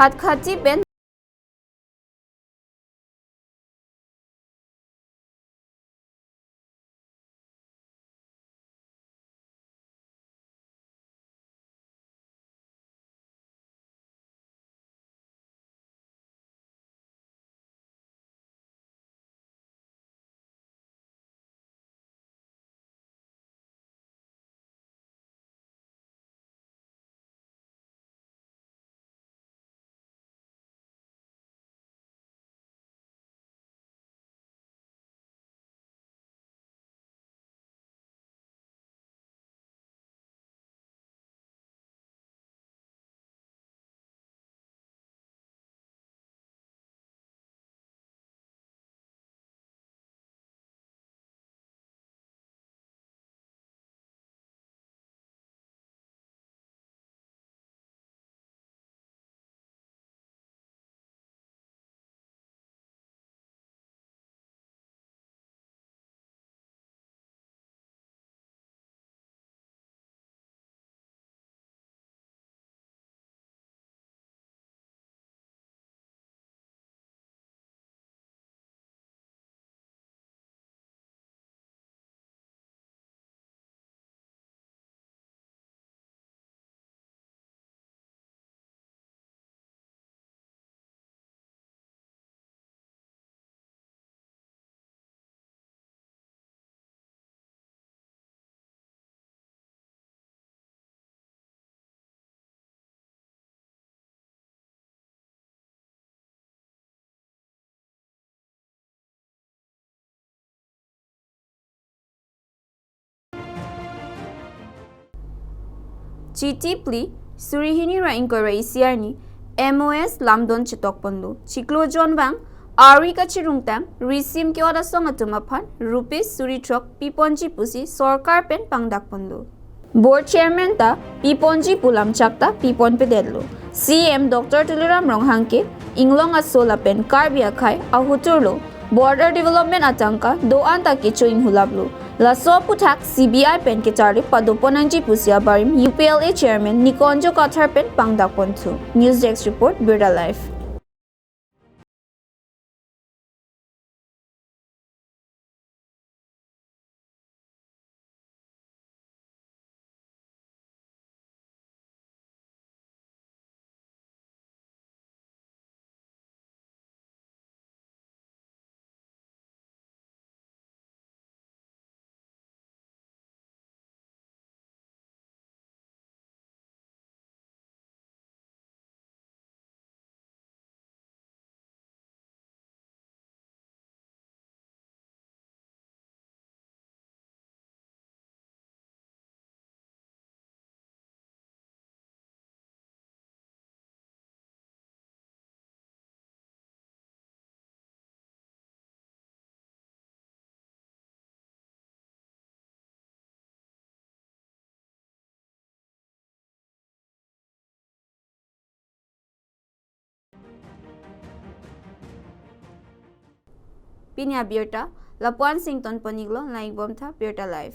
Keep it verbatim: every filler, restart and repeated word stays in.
Khatkhati pen Chiti phli, suri hini ra ingkoi ra isi arni, M O S lamdon chetokponlo. Chiklo jonvang, ari kachirungtang, risim ke-ot asong atum aphan, rupees suri throk piponji pusi sorkar pen pangdakponlo. Board chairman ta piponji pu lamchak ta piponpedetlo. C M Doctor Tuliram Ronghang ke inglong aso lapen Karbi akhei ahuturlo border development atangka do-an ta kecho inghulaplo. Laso aphuthak C B I pen kecharli padopon nangji pusi abarim U P L A chairman Nikonjo Kathar pen pangdakponthu. News Desk Report, Birta Live. Pini abirta lapu-an si ingtonpon-iklo, langdunbomtha Birta Live.